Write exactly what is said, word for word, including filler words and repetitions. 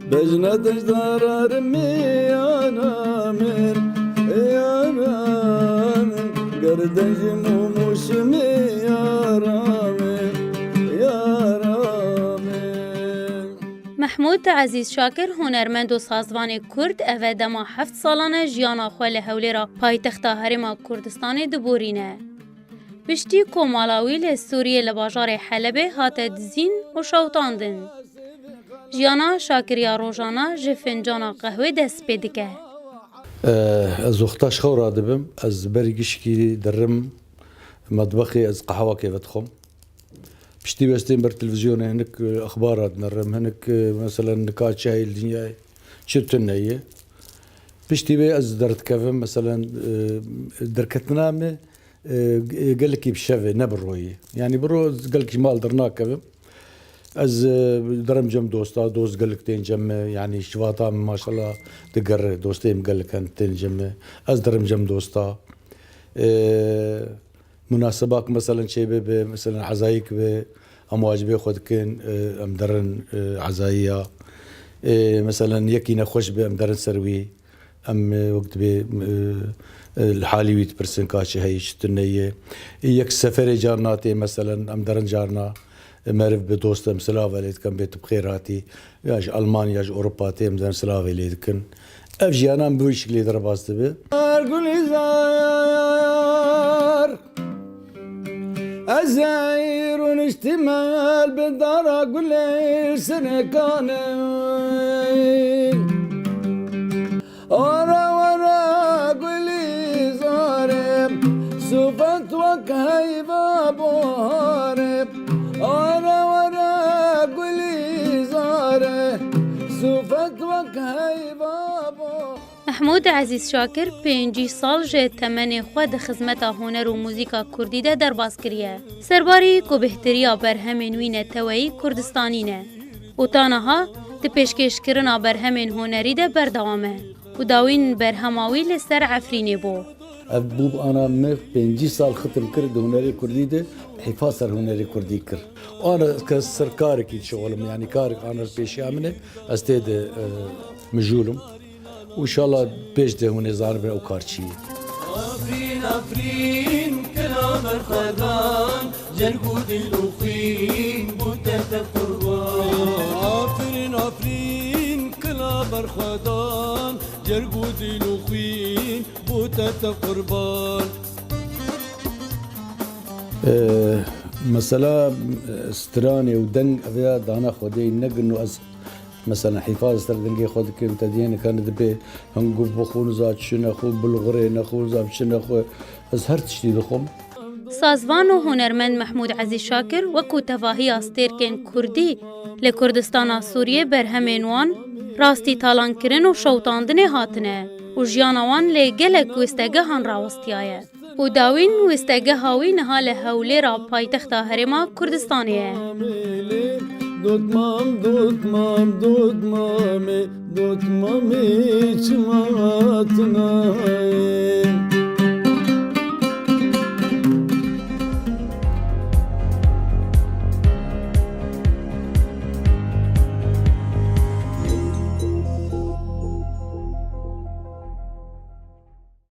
Bejna dejdara rimê yara min, yara min. Gerdencî mûmûşimê yara min, yara min. Mehmûd Ezîz Şakir, hunermend û sazvanê Kurd, ev e dema heft salan e jiyana xwe li Hewlêra paytexta Herêma Kurdistanê diborîne. Piştî ku mala wî li Sûriyê li bajarê Helebê hate dizîn û şewitandin. Jiyana Şakir ya rojana ji fincana qehwê dest pê dike. Eh, ez wexta ji xew radibim, ez berî gişkî dirim metbexê, ez qehwakê vedixwim. Piştî wê ez tên ber televîzyonê hinek, eh, exbara dinerim, hinek, eh, meselen nika çi heye li dinyayê, çi tune ye. Piştî wê ez derdikevim, meselen, eh, derketina me, e, gelekî bi şevê, ne bi royê. Yanî bi ro gelekî ji mal dernakevim. Ez, e, derim cem dosta, dost gelek tên cem me, yanî şivata min maşallah digere, dostê min gelek hene tên cem me. Ez derim cem dosta. E, munasebak meselen çêbe be, meselen ezayik be, em wacibê xwe dikin, e, em derin, e, ezayiya. E, meselen yekî nexweş be, em derin ser wî. Em, e, wek dibê, e, e, li halî wî dipirsin ka çi heye, çi tune ye. Yek seferê carna tê, meselen, em derin carna, e, meriv bi dost em silav lê dikin, bê tu bi xêr hatî. Ya ji Almanya, ji Ewropa tê, em derin silavê lê dikin. Ev jiyana em bi wî şiklê derbas dibe. Gulîzar, ez ey rûniştî mel bi dara gulê sinikanê. Ara wara gulîzarê, sifet wek heyva baharê. Ara wara gulîzarê, sifet wek heyva baharê. Mehmûd Ezîz Şakir pêncî sal ji temenê xwe di xizmeta huner û muzîka kurdî de derbas kiriye. Serbarî ku bêhtiriya berhemên wî neteweyî kurdistanî ne. Û ta niha di pêşkêşkirina berhemên hunerî de berdewam e û dawîn berhema wî li ser Efrînê bû. Ev bû ana me pêncî sal xitim kir di hunerê kurdî de, hîfa ser hunerê kurdî kir. Ana ke ser karekî dişixulim, yanî karek ana li pêşiya min e, ez tê de, e, mijûl im. Û înşallah pêş de hûn ê zanibin ew kar çi ye. Afrîn, afrîn, kila berxwedan, cerg û dil û xwîn, bû te te qurban. Afrîn, afrîn, kila berxwedan, cerg û dil û xwîn, bû te te qurban. Ee, mesela, e, stranê û deng ev ya dana Xwedê, ne gin û ez Mesela hîfaz ser dengê xwe dikim, te diyê nikane dibê hingû bixwin za çi nexwe, bilxurê nexwe za çi nexwe. Ez her tiştî dixwim. Sazvan û hunermend Mehmûd Ezîz Şakir wekû tevahiya stêrkên kurdî li Kurdistana Sûriyê berhemên wan rastî talankirin û şewitandinê hatine û jiyana wan lê gelek wêstegehan rawestiyaye. û dawîn wêstegeha wî niha li Hewlêra paytexta Herêma Kurdistanê ye. Dotmam, dotmam, dotmamê, dotmamê çima tinaye.